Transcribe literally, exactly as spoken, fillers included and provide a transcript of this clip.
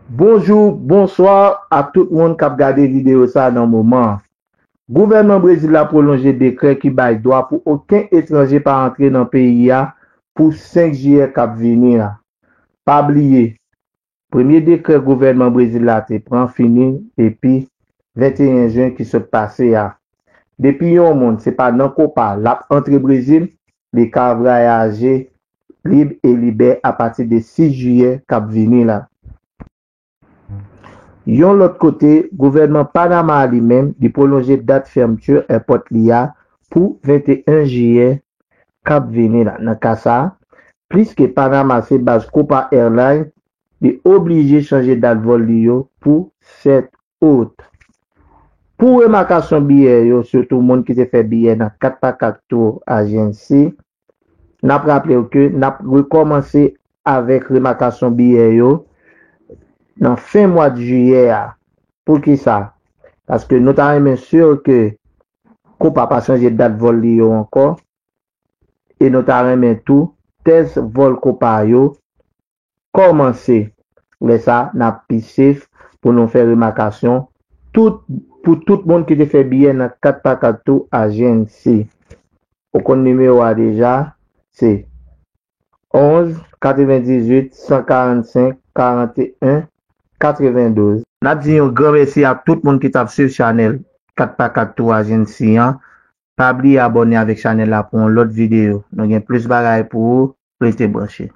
Bonjou, bonswa a tout moun k ap gade videyo sa nan moman an. Gouvènman Brezil la pwolonje dekrè ki bay dwa pou okenn etranje pa antre nan peyi a pou senk jiyè k ap vini la. Pa bliye, premye dekrè gouvènman Brezil la te pran fini depi venteyen jen ki sot pase a. Depi yon moun se pa nan Copa l ap antre Brezil, li ka vwayaje lib e libè apati de sis jiyè k ap vini la. Yon lòt kote, gouvènman Panama a li menm, li pwolonje dat fèmti èpòt li a pou venteyen jiyè k ap vini la. Nan ka sa a, piske Panama se baz Copa Airlines, li oblije chanje dat vòl li yo pou sèt out. Pou remakasyon biyè yo, sitou moun ki te fè biyè nan kat pa kat Tour Agency, n ap raple w ke n ap rekòmanse avèk remakasyon biyè yo nan fen mwa jiyè a. Poukisa? Paske nou ta renmen si ke Copa pa chanje dat vòl li yo ankò, e nou ta renmen tou tès vòl Copa yo kòmanse. Lè sa, n ap pi safe pou nou fè remakasyon tout, pou tout moun ki te fè biyè nan kat pa kat Tour Agency. Ou konn nimewo a deja, se onz, katrevendizuit, san karannsenk, karanteyen, katrevendouz. N ap di yon gran mèsi a tout moun ki t ap swiv chanèl kat pa kat Tour Agency an. Pa bliye abòne avèk chanèl la pou yon lòt videyo. Nou gen plis bagay pou ou. Rete branche.